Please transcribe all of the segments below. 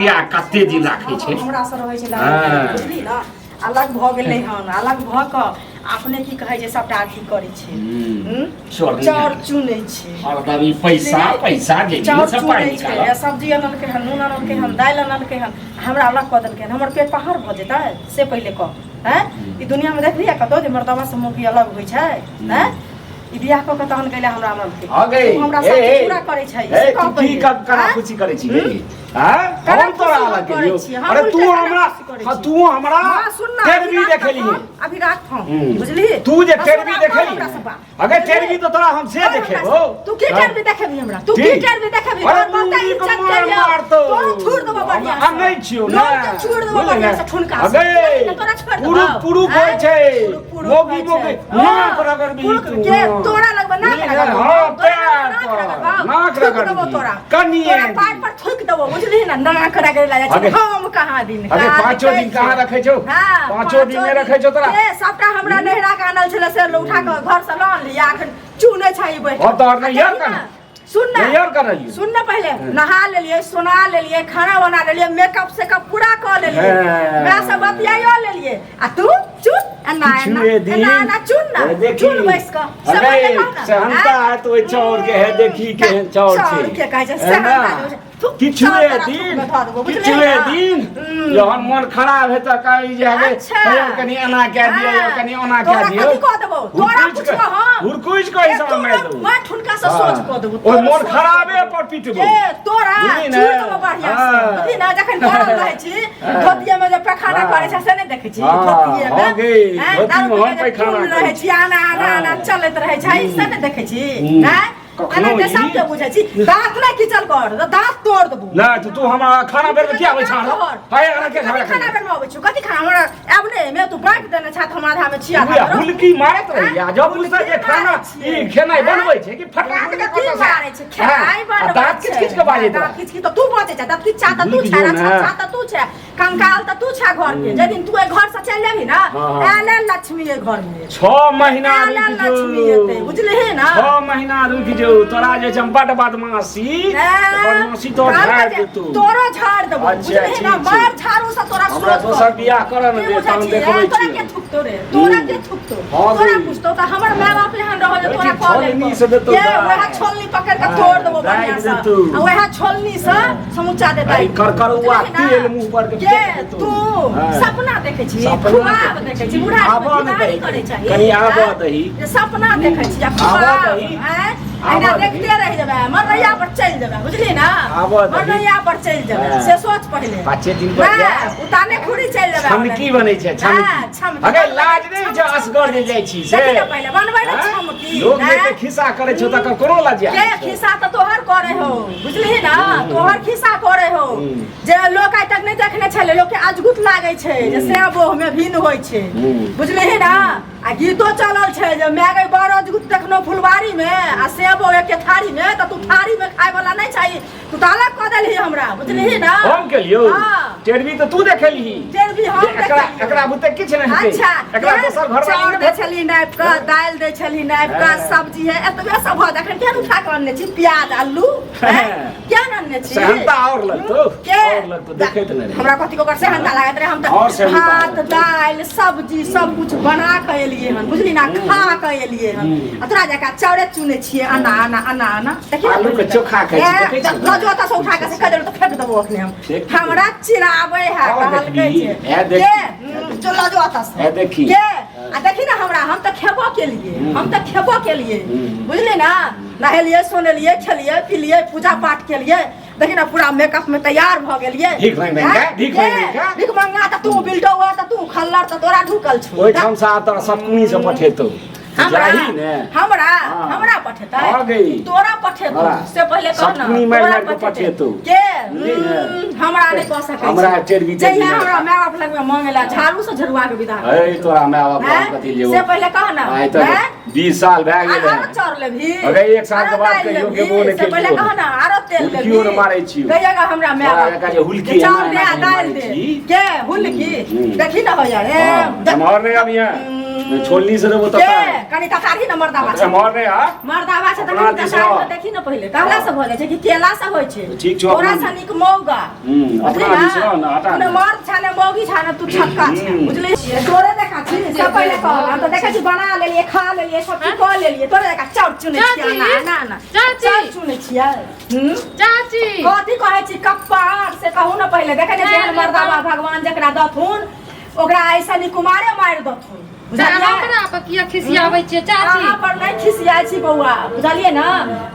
या कते दिन राखै छै। हमरा से रहै छै हाँ। बुझली ने, अलग भऽ गेलै हन। अलग भऽ कऽ अपने की कहै छै, सबटा अथी करै छै। हम्म। हूँ? चोर नहि। चाउर चुनै छै हरदम ई पैसा पैसा जे चाउर सब पाइ चुनै छै निकालऽ। आ सब्जी अनलकै हन, नून अनलकै हन, दालि अनलकै हन, हमरा अलग कऽ देलकै हन। हमर पेट पहाड़ भऽ जेतै से पहिले कह। आँय, ई दुनियामे देखलियै कतौ जे मर्दबा से मौगी अलग होइ छै? आँय, ई बियाह कऽ के तहन गेलै हमरा अनलकै। हँ गै, तू हमरा ए, सब ए, पूरा करै छै ए, से कह तू की पहिले। कना आँय? खुशी करै छी गे? आँय? कना हम तोरा खुशी हम अलग करै केलियौ। छियै, हम अरे उल्टे तू कना हमरा खुशी करै हाँ, छियै। तू हमरा हाँ, सुन ना, टेरवी अभी राख देखेलियै। फोन, अभी राख फोन, हम्म। बुझली? तू जे हाँ, टेरवी सुन ना, देखेली हमरा से बात। अगर बुझली? टेरवी तऽ तोरा हम से कर हमरा देखेबो। से। तू की हाँ। टेरवी देखेबी हमरा? तू की की? टेरवी देखेबी? अरे तोहर बाप मुंगी इज्जत के मार के लियौ। मारतौ। तोरो थूर देबो बढ़ियां हम से। नहि छियौ लोग ने। के छूर देबो बुझली बढ़ियां ने? से ठुनका से। अगे, बुझली ने, तोरा छोड़ देबो। पुरुख पुरुख आँय? होइ छै। पुरुख पुरुख मौगी होइ छै। मौगी। हाँ, नाक रगड़बी पुरुख तू। के तोरा लगबे नाक बुझली ने? रगड़बो। हाँ, तोरा पैर नाक पर। रगड़बो। नाक थूक देबो रगड़बी। तोरा। कनिये तोरा पार पर थूक देबो, बुझली ने? नाक रगड़े ला जाइ छै। अगे। हम कहाँ दिन अगे, काज पाँचो करै दिन कहाँ छियै। रखै छौ? हाँ, पाँचो दिन नहि रखै छौ तोरा? ए, सबटा हमरा नैहरा के आनल छलै से उठा कऽ घर से लऽ अनली, आ एखन चुनै छै ई बैठ। अब तऽ आओर नैहर आ देखी कहाँ? ने, सुन ना, नैहर कहाँ रहियै? सुन ना, पहिले नहा लेलियै, सोना लेलियै, खाना बना लेलियै, मेकअप सेकअप पूरा कऽ लेलियै, हाँ। माय से बतियाइयो लेलियै, आ तू चुन एना एना किछुए दिन एना एना चुन ना, हे देखी। चुन बैस कऽ से अरे पहिले कहू ना, सेहनता आँय? है तो ओहि चाउर के है, देखी केहन चाउर छै। चाउर के कहै छै है सेहनता ना? जे होइ छै। थुक, किछुए चाउर तोरा दिन थुकमे धऽ देबो, बुझलिही किछुए ना? दिन हम्म। जहन मन खराब हेतै कही जे हे अच्छा। हे कनी एना कए दियौ, हाँ। कनी ओना कए तोरा दियौ। कथी कऽ देबौ? तोरा हुरकुचि पुछबो हम। हुरकुचि कऽ ए, हिसाब तोरा मारि देबौ। मैं ठुनका से हाँ। सोच कऽ देबौ। ओहि तोरा मोन सोच खराबे कऽ देबौ। पर पिटबौ। ए, तोरा बुझली ने? चूड़ देबौ बढ़ियां से। हाँ। बुझली ने, जखन पड़ल रहै छी, धोतिये में जे पैखाना हाँ। करै छै से नहि देखै छी? हाँ, धोतिये में। हाँ गे, हैं? धोती दारू में पी हम के जे पैखाना चूर्ण करै रहै छी, आना आना आना हाँ। चलैत रहै छै, से नहि देखै छी? हम्म। हैं? कखनो एना ते ई- सबके बुझै छी। दाँत नहि खींचल कर, तऽ दाँत तोड़ देबौ। नहि तऽ तू हमरा खाना बेर में किया आबै छह? हाय, एना के कथी खाना खाना बेर में अबै छौ? कथी खाना हमरा आब नहि एमे? तू बाँटि देने छह तऽ हम आधा में छी, आधा बुढ़िया में रह। हुलकी मारैत रहिया जब हुलकी से जे खाना मारै छियै। ई खेनाइ बनबै छै कि फटाक दे हुलकी कतऽ से मारै छै, खेनाइ आ बनबै दाँत छै। किच किच के बाजैत दाँत रहै। किच किच तऽ तू बजै छै, दाँत किच छा तऽ तू हुलकी छै, जो रक्षा ने। छा तऽ तू छै, कंकाल तऽ तू छै घर के। जाहि दिन तू एहि घर से चलि जेबही ना, हाँ, हाँ। आयल लक्ष्मी एहि घर में। 6 महीना आयल रुकि लक्ष्मी जो। एतै, बुझलिही ना? 6 महीना रुकि जो, तोरा जे छै हम बड बदमाशी बदमाशी तो कहलकै झाड़ जे देतौ। तोरो झाड़ देबो। अच्छा, बुझलिही ना? ठीक छै। मार झाड़ू से तोरा हमरा सोच दोसर कऽ। बियाह करऽ ने की दे, बुझै तहन छी, देखबै ए, तोरा छियै। के थुकतो रे? तोरा के थुकतो? हाँ तोरा गई। पूछतो तऽ हमर माय बाप एहन रहल जे देखी, तोरा कऽ छोलनी लेलकौ। से देतौ के दाइ। वएह छोलनी पकड़ के हाँ, तोड़ देबो दाइ बढ़ियां से। देतौ। आ वएह छोलनी से समूचा दे अरे करकरुआ बुझलिही ना? तेल मुँह पर के के फेंक देतौ। तू हाँ। सपना देखै छी, सपना खुआब देखै देखै छी। छी, बुढ़ा आबऽ ने दही। करै छै। कनी आबऽ दही। जे सपना देखै छी आ आबऽ खुआब, दही। आँय? आबऽ एना दही। देखते रहि जेबै, मरनैया पर चलि जेबै, बुझली ना? आबऽ दही। मरनैया पर चलि जेबै, हाँ। से सोच पहिले। पाँचे दिन पर ना, जा। उताने खुरी चलि जेबै। छमकी बनै छै, हाँ, छमकी। छमकी। अगे लाज नहि होइ छै असगर जे जाइ छी से? देखी ने पहिले बनबै ने आँय? छमकी, लोक जे आँय? एते खिस्सा करै छौ तकर कोनो लज्जा के नहि छौ। खिस्सा तऽ तोहर करे हो, बुझलिही ना? तोहर खिस्सा करे हो जे लोक आइ तक नहि देखने छलै। लोक के अजगुत लागै छै जे से बोह में भिन्न होइ छै। बुझलिही ना? आ गीतो चलल छै जे माय गई बड़ अजगुत देखनो फुलवारी में आ सेबो एके थारी में। तऽ तू थारी में खाय वाला नहि चाही, तू तऽ अलग कऽ देलही हमरा, बुझलिही ना? हम केलियौ? हाँ। टेरवी तऽ तू देखेलही टेरवी हम जे एकरा देखेलियौ। एकरा बुते किछु नहि हेतै। अच्छा, एकरा केहन दोसर घर चाउर दै छली नापि कऽ, दालि दै छली नापि कऽ, सब्जी है एतबे सब भऽ। एखन केहन उठा कऽ अनने छी प्याज आलू? हैं? केहन अनने छी? सेहनता आओर लगतौ। के आओर लगतौ, देखैत नहि रही। हमरा कथी के ओकर सेहनता लागैत रहे? हम आओर तऽ सेहनता भात लगतौ। दालि सब्जी सब कुछ बना कऽ एलियै हन, बुझली ना? खा कऽ एलियै हन आ तोरा जकाँ चाउरे चुनै छियै अना अना अना अना। देखी ने आलू के पहिले तऽ। चोखा खाइ छी, ए, देखै छी ने? लऽ जो ओतऽ से उठा कऽ से कहि देलहुँ तऽ फेंक देबो अखने हम। फेंक देबो। हमरा चिड़ाबै है आओर कहलकै देखबी? जे ए, देखी। के जो लऽ जो ओतऽ से। ए, देखी। के आ देखी ने हमरा, हम तऽ खेबो केलियै, हम तऽ खेबो केलियै, बुझली ना? नहेलियै सोनेलियै, खेलियै पिलियै, पूजा पाठ केलियै। देखी ने, पूरा मेकअप में तैयार भऽ गेलियै। भीख मांगि मांगि हैं? के, भीख के? मांगि मांगि के। भीख मंगा तऽ तू बिल्डौआ, तऽ तू खल्लर, तऽ तोरा ढुकल छौ। ओहिठाम से आब तोरा सतकुनी से पठेतौ। हमरा जाही ने। हमरा हाँ। हमरा पठेतै? हाँ गई। तोरा पठेतौ हाँ। से पहिले कह ना। सतकुनी मारि तोरा मारि के पठेतौ। के? बुझली ने? हमरा नहि कह सकै हमरा छी। टेरवी जहिया टेरवी हमरा माय बाप लग में मांगे ला, झाड़ू से झरुआ के विदा कर। अरे तोरा माय बाप हैं? लग कथी लेबो? से पहिले कह ना। आइ तक हैं? 20 साल भए गेल आरो है। चाउर लेबही? अरे एक साल के आरो बाद दालि कहियो लेबही? गेबो नहि से पहिले केलियौ। कह ना, आरो तेल हुलकियो लेबही? ने मारै छियौ। कहिएगा हमरा माय तोरा बाप जकाँ जे हुलकी जे चाउर एना दे आ एना दालि मारै दे छी। के हुलकी। देखी ना होइया रे। एम्हर नहि अबिहे। छोलनी से देबो के ततार कनि ततारही ने मर्दाबा छै एम्हर नहि आ मर्दाबा छै तऽ अपना कनि दिस ततार रह। कऽ देखी ने पहिले कहला से भऽ जाइ छै कि केला से होइ छै ठीक छौ, तोरा अपना- से नीक मौगा बुझली अपना ना? दिस रह ने, हटा तू ने ने। मर्द छा ने मौगी छा ने तू छक्का छा बुझली तोरे देखा छी सब पहिले कहल हम तऽ देखै छी बना लेलियै खा लेलियै सब चीज कऽ लेलियै तोरे देखा चाउर चुनै छियै चाची, ना ना ना चाची। चाउर चुनै छियै चाची कथी कहै छी कप्पार से कहू ने पहिले देखै ने जेहन मर्दाबा भगवान जकरा दथुन ओकरा ऐसा नी कुमारे मारि दथुन बुझलियै हमरा पर किया खिसियाबै छियै चाची अहाँ पर नहि खिसियाइ छी बौआ बुझलियै ने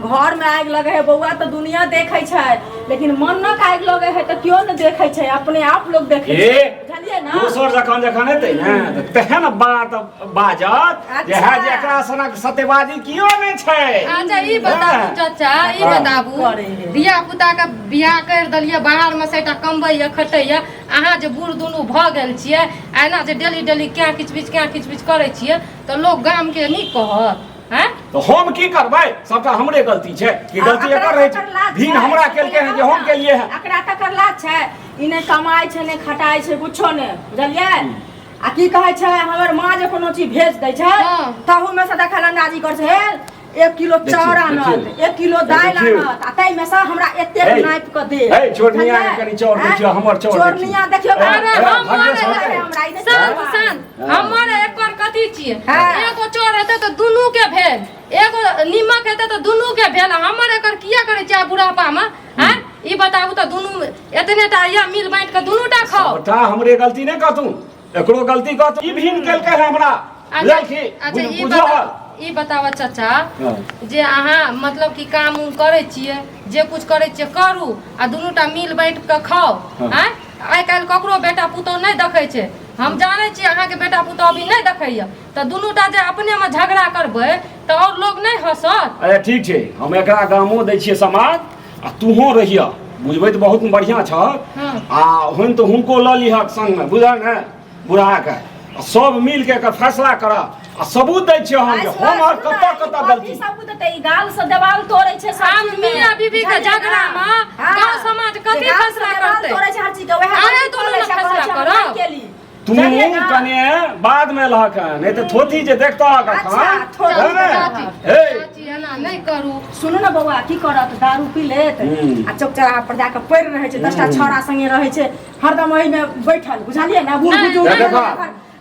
घर में आगि लगे है बौआ तऽ दुनिया देखै छै लेकिन मनक आगि लगे है तऽ केओ नहि देखै छै अपने आप लोग देखै ए छै बुझलियै ने दोसर जखन जखन हेतै ने तऽ तेहन बात बाजत जे अच्छा। है जे एकरा सनक सत्यवादी कियो नहि छै अच्छा ई बताबू हँ। चाचा ई हँ। बताबू करे है। धिया पुता के बियाह कर देलियै बाहर में सैटा कमबैया खटैया अहाँ जे बूढ़ दुनू भऽ गेल छियै आ एना जे डेली डेली क्या किच बिच क्या किच बिच करै छियै तऽ लोक गाम के नीक कहत हैं तऽ हम की करबै सबटा हमरे गलती छै कि गलती एकर रहै छै भीन हमरा केलकै हँ जे हम केलियै हँ एकरा तकर लाज छै ई नहि कमाइ छै नहि खटाइ छै कुछो नहि बुझलियै आ की कहै छै हमर माँ जे कोनो चीज भेज दै छै हँ। ताहूमे से देखल अंदाजी करै छै हे 1 किलो देखियौ, चाउर आनत देखियौ। 1 किलो दालि देखियौ। आनत आ ताहिमे से हमरा एतेक हे, नापि कऽ दे हे, चोरनिया के कनि चाउर देखियौ, हमर चाउर देखियौ। चोरनिया देखियौ हे, अरे हे, हम भाग्य से मरे होतै। हमरा ई नहि शांत करबा। शांत हँ। हमर एकर कथी छियै हँ। एगो चोर हेतै तऽ दुनू के भेल एगो नीमक हेतै तऽ दुनू के भेल हमर एकर किया करै छियै बुढ़ापा मे आँय ई बताबू तऽ दुनू एतने टा या मिल बाँटि कऽ दुनू टा खाउ सबटा हमरे गलती नहि कहतू एकरो गलती कहतू ई भीन केलकै हँ हमरा अच्छा बुझलखी अच्छा ई बुझल बता ई बताबऽ चाचा हँ। जे अहाँ मतलब कि काम उम करै छियै जे कुछ करै छियै करू आ दुनू टा मिल बाँटि कऽ खाउ हँ। आँय आइ काल्हि ककरो बेटा पुतोहु नहि देखै छै हम जानै छियै अहाँके बेटा पुतोहु अभी नहि देखैया तऽ दुनू टा जे अपनेमे झगड़ा करबै तऽ आओर लोग नहि हँसत अच्छा ठीक छै हम एकरा गामो दै छियै समाज आ तूहों रहियह बुझबै तऽ बहुत बढ़िआँ छह हँ। आ होइन तऽ हुनको लऽ लिहक संगमे बुझल ने बुढ़ाके आ सब मिलके एकर फैसला करह आ सबूत दै छियै हम जे हम आओर कतऽ कतऽ गलती सबूत देतै ई गाल से देवाल तोड़ै छै सब आब चीज मे। मियाँ बीबी के बुझलियै झगड़ा ने? मे हाँ। गाँव समाज कथी जे गाल से फैसला देवाल करतै? तोड़ै छै हर चीज के वएह अरे गलती दुनू कऽ लै ने छै, कहै फैसला छै, हम करब। नहि केली। तू बुझलियै ने? कने बाद मे लहक नहि तऽ थोथी जे देखतह अच्छा, थोथी है ने? चाची हे चाची एना नहि करू सुनू ने बौआ की करत दारू पी लेत आ चौक चौराहा पर जाके पड़ि रहै छै 10टा छौड़ा संगे रहै छै हरदम ओहिमे बैठल बुझलियै ने बूढ़ नहि, बुजुर्ग नहि, देखा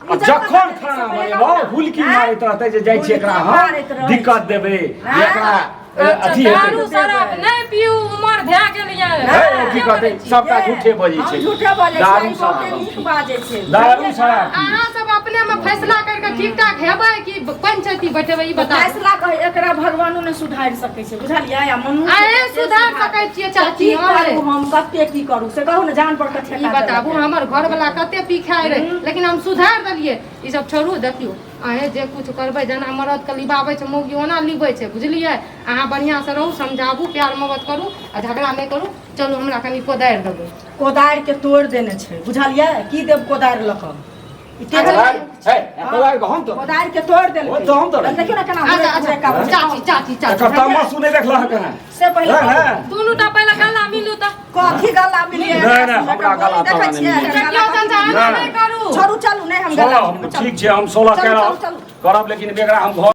आ जखन खाना बनेबौ हुलकी मारैत रहतै जे जाइ छी एकरा हम दिक्कत देबै जे एकरा अच्छा अथी दारू हेतै शराब नहि पीऊ उमर भए गेल यऽ हे, की कहतै सबटा झूठे बजै हम छै झूठे बजै दारू छियै, ई शराब बहुते नीक बाजै छै दारू शराब अहाँ सब अपने में फैसला करके ठीक ठाक हेबै कि पंचायती बैठेबै ई बताउ फैसला कहै एकरा भगवानो नहि सुधारि सकै छै बुझलियै आ मनुष्य अहे कते सुधार सकै छियै चाची की अहे करू हम कते की करू से कहू ने जान पर के ई ठेका बताबू देलकै। हमर घर वाला कते पी खाय रहे लेकिन हम सुधार देलियै ई सब छोड़ू देखियौ अहें जे कुछ करबै जेना मरदके लिबाबै छै मौगी ओना लिबै छै बुझलियै अहाँ बढ़िआँसँ रहू समझाबू प्यार मोहब्बत करू आ झगड़ा नहि करू चलू हमरा कनि कोदारि देबै कोदारि के तोड़ि देने छै बुझलियै की देब कोदारि लऽ कऽ ई तेहन कोदारि हे कोदारि के हम तो कोदारि के तोड़ि देलकै ओ तऽ हम तोड़ै। देखियौ ने केना अच्छा हुरे अच्छा हुरे काबै छै। चाची चाची चाची एकर तामस सुनै देखलह केना से पहिले हँ, कहू। हँ। दुनू टा पहिले गला मिलू तऽ कथी गला मिलियै नहि, नहि, हमरा गला देखै तला नहि छियै मिलै। एकर गला देखियौ चाचा एना नहि। नहि करू छोड़ू चलू नहि हम सोलह गला हम ठीक छै हम 16 चलू, करब चलू, चलू। करब लेकिन बेगरा हम घर